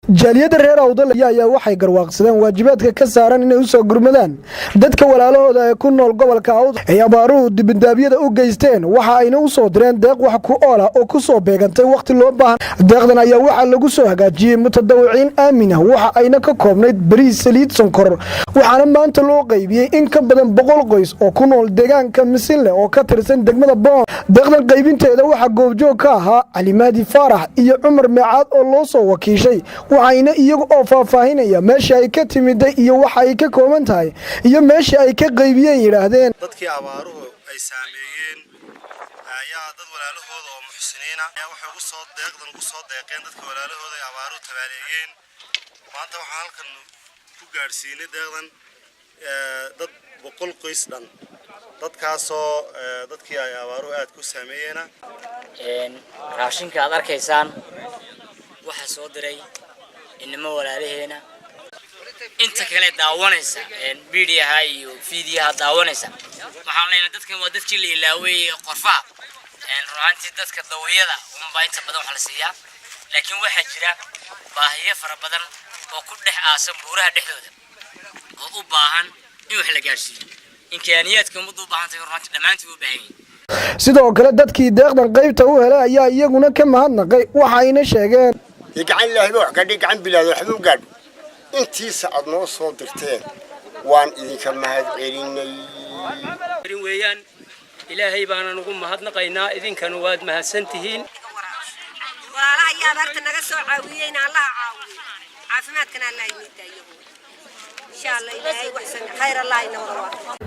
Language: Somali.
Jaaliyadda reer Awdal ayaa waxay garwaaqsadeen waajibaadka ka saaran inay usoo gurmadaan dadka walaalahooda ee ku nool gobolka Awdal ay abaaruhu dibindaabyada u geysteen. Waxa ayna u soo direen deeq wax ku oola oo ku soo beegantay wakhti loo baahan. Deeqdan ayaa waxaa lagu soo hagaajiyey mutadawiciin aamina, waxa ayna ka koobnayd bariis, saliid, sonkor, waxaana maanta loo qaybiyey in ka badan 100 qoys oo ku nool deegaanka Misinle oo ka tirsan degmada Boon. Deeqdan qaybinteeda waxaa goobjoog ka ahaa Calimaadi Faarax iyo Cumar Meecaad oo loo soo wakiishay, waxayna iyaga oo faahfaahinaya meesha ay ka timiday iyo waxa ay ka kooban tahay iyo meesha ay ka qaybiyeen yidhaahdeen: Dadkii abaaruhu ay saameeyeen ayaa dad walaalahooda oo muxsiniina ayaa waxay ugu soo deeqdan ugu soo deeqeen dadka walaalahooda ay abaaruhu tabaaleeyeen. Maanta waxaan halkan ku gaadhsiinay deeqdan dad 100 qoys dhan, dadkaasoo dadkii ay abaaruhu aad ku saameeyeena. Raashinka aad arkaysaan waxaa soo diray inamo walaalaheena. Inta kale daawanaysa miidiyaha iyo fiidiyaha daawanaysa, waxaan leenahay dadkan waa dadkii la ilaaway qorfaha. Runaantii dadka dawiyada unbaa inta badan wax la siiyaa, laakiin waxaa jira baahiyo fara badan oo ku dhex aasan buuraha dhexdooda oo u baahan in wax la gaadhsiiyo. Imkaaniyaadka ummaddu u baahan tahay runaantii dhammaantii u baahan yihin. Sidoo kale dadkii deeqdan qaybta u helay ayaa iyaguna ka mahadnaqay, waxayna sheegeen: Gacan Ilaahayba wax gaadhay, gacan bilaado waxba u gaadho. Intiisa aad noo soo dirteen waan idinka mahad celinay. Weeyaan, Ilaahay baanan ugu mahadnaqaynaa, idinkana waad mahadsan tihiin. Walaalaha iyo abaarta naga soo caawiyeyna Allaha caawiyo, caafimaadkana Allah inii daayo, insha Allah. Ilaahay waxsan khayr Allah ina wada waa.